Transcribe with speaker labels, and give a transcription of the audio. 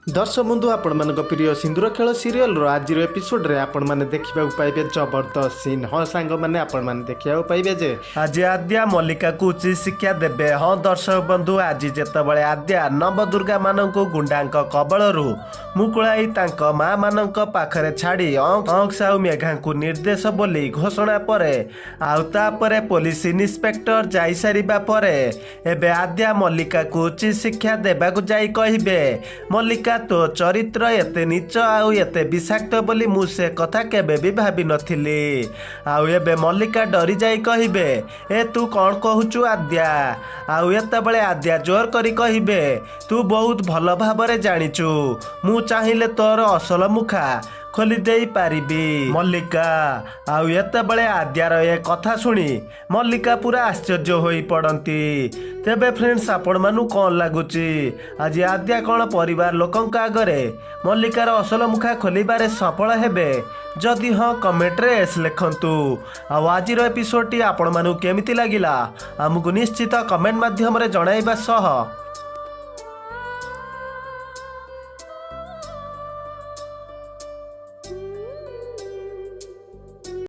Speaker 1: ଦର୍ଶକ ବନ୍ଧୁ, ଆପଣମାନଙ୍କ ପ୍ରିୟ ସିନ୍ଦୁର ଖେଳ ସିରିଏଲର ଆଜିର ଏପିସୋଡରେ ଆପଣମାନେ ଦେଖିବାକୁ ପାଇବେ ଜବରଦସ୍ତ ସିନ୍। ହଁ ସାଙ୍ଗମାନେ, ଆପଣମାନେ ଦେଖିବାକୁ ପାଇବେ ଯେ ଆଜି ଆଦ୍ୟା ମଲ୍ଲିକାକୁ ଉଚିତ ଶିକ୍ଷା ଦେବେ। ହଁ ଦର୍ଶକ ବନ୍ଧୁ, ଆଜି ଯେତେବେଳେ ଆଦ୍ୟା ନବଦୁର୍ଗା ମାନଙ୍କୁ ଗୁଣ୍ଡାଙ୍କ କବଳରୁ ମୁକୁଳାଇ ତାଙ୍କ ମା ମାନଙ୍କ ପାଖରେ ଛାଡ଼ି ଅଂଶ ଆଉ ମେଘାଙ୍କୁ ନିର୍ଦ୍ଦେଶ ବୋଲି ଘୋଷଣା ପରେ ଆଉ ତାପରେ ପୋଲିସ ଇନ୍ସପେକ୍ଟର ଯାଇସାରିବା ପରେ ଏବେ ଆଦ୍ୟା ମଲ୍ଲିକାକୁ ଉଚିତ ଶିକ୍ଷା ଦେବାକୁ ଯାଇ କହିବେ, ମଲ୍ଲିକା, ତୋ ଚରିତ୍ର ଏତେ ନୀଚ ଆଉ ଏତେ ବିଷାକ୍ତ ବୋଲି ମୁଁ ସେ କଥା କେବେ ବି ଭାବିନଥିଲି। ଆଉ ଏବେ ମଲ୍ଲିକା ଡରି ଯାଇ କହିବେ, ଏ ତୁ କ'ଣ କହୁଛୁ ଆଦ୍ୟା? ଆଉ ଏତେବେଳେ ଆଦ୍ୟା ଜୋର କରି କହିବେ, ତୁ ବହୁତ ଭଲ ଭାବରେ ଜାଣିଛୁ ମୁଁ ଚାହିଁଲେ ତୋର ଅସଲ ମୁଖା ଖୋଲି ଦେଇ ପାରିବି ମଲ୍ଲିକା। ଆଉ ଏତେବେଳେ ଆଦ୍ୟାର ଏ କଥା ଶୁଣି ମଲ୍ଲିକା ପୁରା ଆଶ୍ଚର୍ଯ୍ୟ ହୋଇ ପଡ଼ନ୍ତି। ତେବେ ଫ୍ରେଣ୍ଡସ୍, ଆପଣମାନଙ୍କୁ କ'ଣ ଲାଗୁଛି, ଆଜି ଆଦ୍ୟା କ'ଣ ପରିବାର ଲୋକଙ୍କ ଆଗରେ ମଲ୍ଲିକାର ଅସଲ ମୁଖା ଖୋଲିବାରେ ସଫଳ ହେବେ? ଯଦି ହଁ, କମେଣ୍ଟରେ ଏସ୍ ଲେଖନ୍ତୁ। ଆଉ ଆଜିର ଏପିସୋଡଟି ଆପଣମାନଙ୍କୁ କେମିତି ଲାଗିଲା, ଆମକୁ ନିଶ୍ଚିତ କମେଣ୍ଟ ମାଧ୍ୟମରେ ଜଣାଇବା ସହ